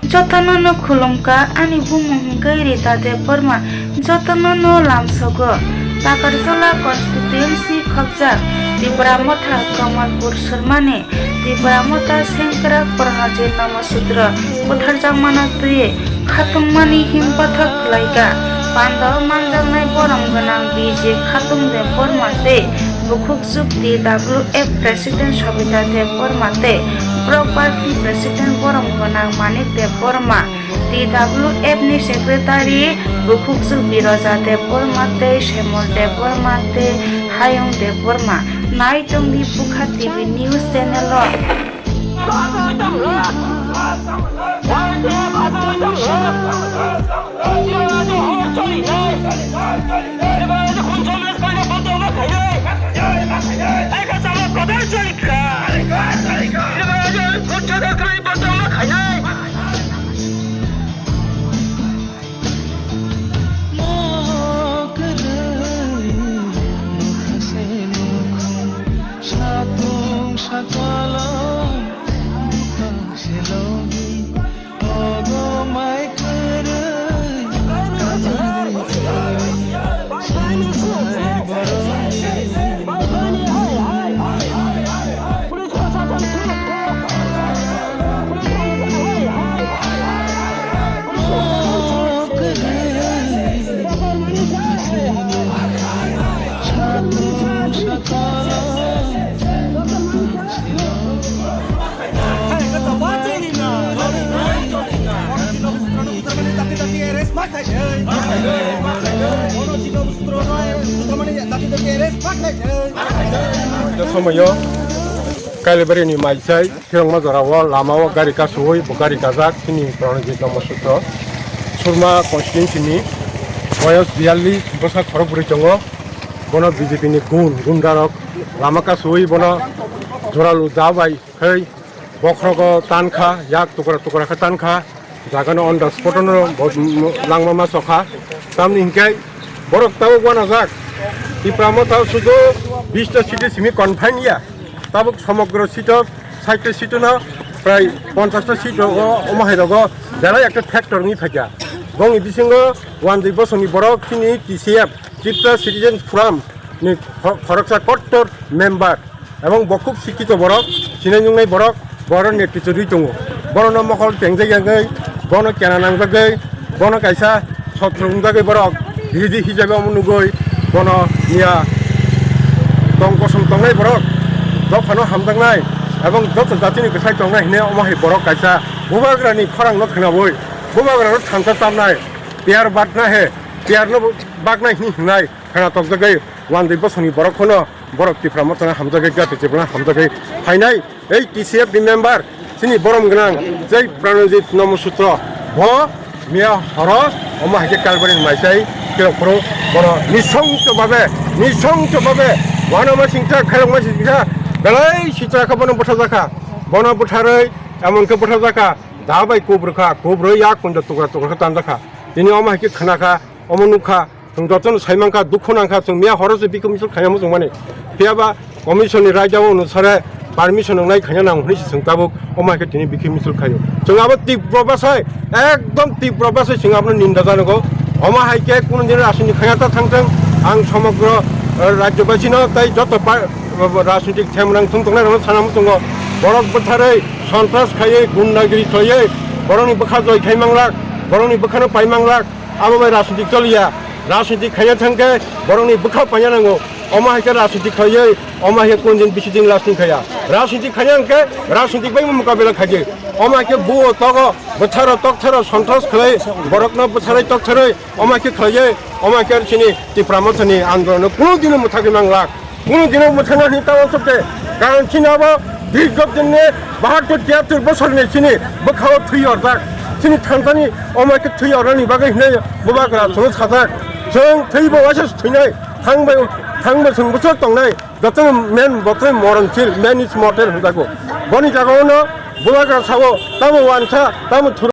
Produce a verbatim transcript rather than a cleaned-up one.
Jotono no khulumkha, ani bumung hwnkhe Rita Debbarma. Jotono no lamsogo. Takarjala constituency khopjak Tipra Motha Kamalpur Surmani Tipra Motha Sengkrak Pranajit Namasutra butharjakmano twi khatungmani himpathak khlaikha. Pandao manjaknai borom gwnang B J Khatung Debbarma tei Bukhukjwk T W F President Sobita Debbarma tei Block Party President borom gwnang Manik Debbarma, T W F ni Secretary Bukhukjwk Biroja Debbarma tei Semol Debbarma tei Hayung Debbarma. Nai tongdi Bukha T V News Channel o. Somoyo Kailabari ni maisai. Khirokma jorao lamao gari kasui bo gari kajak chini Pranajit Namasutra Surma constituency ni boyos biyallis bwsa khorok bwrwi tongo. Bono B J P ni gun gundarok lama kasui bono joralu da bai khai bokhrogo tankha, yak tukra tukra khe tankha. Jagano on the spot no bo langma ma sokha. Tamni hinkhe borok tabuk wanajak. Tipra Motha sudu bista city simi confine ya. Tabuk somogro seat o sait ta seat no prai ponchas ta seat o omo hai rogo belai ekta factor wngwi phaikha. Bongni bisingo Wanjwi Bosongni borok chini T C F, Tripura Citizen Forum ni kho-, khoroksa kottor member ebong bo khub sikkito borok, sinai nungnai borok, borok netritwo rwi tongo. Borokno mokol tengjak yagwi, bono kena nangjagwi, bono kaisa sotro wngjagwi borok birodi hijabe omo nugwi bono miya tong kosom tongnai borok dophano hamjaknai ebong joto jatini bwsai tongnai hinwi omo hai borok kaisa bubagrani khorangno khnaui bubagrano thansa chamnai piyar batna he piyarno baknai hinwi hwnai khna tokjagwi Wanjwi Bosongni borok phano borok Tipra Mothano hamjagwi jati Tiprano hamjagwi phainai. Ei T C F ni member chini borom gwnang jai Pranajit Namasutra bo miya horo omo hai khe Kalbari ni maisai khe phuru bono nisongcho babe nisongcho babe wano ma singcha khairok ma singcha belai sitra kha bono bwtha jakha bono bwtharwi emon khe bwtha jakha da bai kubrwkha kubrwi yak kunja tukra tukra khe tanjakha tini omo hai khe khna kha omo nukha. Chwng jotono sai mankha, dukhu nangkha, chwng miya horo se bikhu misil khaina muchung mani. Phiya ba commission ni raida o onusare permission wngnai khaina nango hwnwi se chwng tabuk omo hai khe tini bikhu misil khaio. Chwng abo Tipra bwsai, ekdom Tipra bwsai chwng abono ninda janogo. Omo hai khe kunu din rajniti khaina ta thangthwng, ang somogro, eh, rajyobasino tei joto pa-, rajnitik themrang thung tongnai rokno sana muchungo. Borok bwtharwi, sontras khaiwi, gundagiri khaiwi, borokni bwkha joi khai manglak, borokni bwkhano pai manglak. Abo bai rajniti choliya. Rajniti khaina thangkhe borokni bwkha paina nango. Omo hai khe rajniti khaiwi, omo hai khe kunjin bisidin rajniti khaiya. Rajniti khaina hwnkhe rajniti bai mukabela khaidi. Omo hai khe buo togo, bwtharo toktharo sontras khlai, borokno bwtharwi tokthorwi, omo hai khe khlaiwi, omo hai khe chini Tipra Mothani andolonno kunu dino mwthagwi manglak. Kunu dino mwthangna hwnwi ta uansukte, karon chini abo dirgho dinni bahattor tiyattor bosorni chini bwkhao thwi orjak. Chini thansa ni omo khe thwi ornani bagwi hwnwi bubagra chwngno sajak. Chwng thwibo waisa thwinai, thangbai, thangbai chwng bwswk tongnai, jotono men botoi moronsil, man is mortal hwnjago. Boni jagao no bubagra sao, tamo uansa, tamo thuro.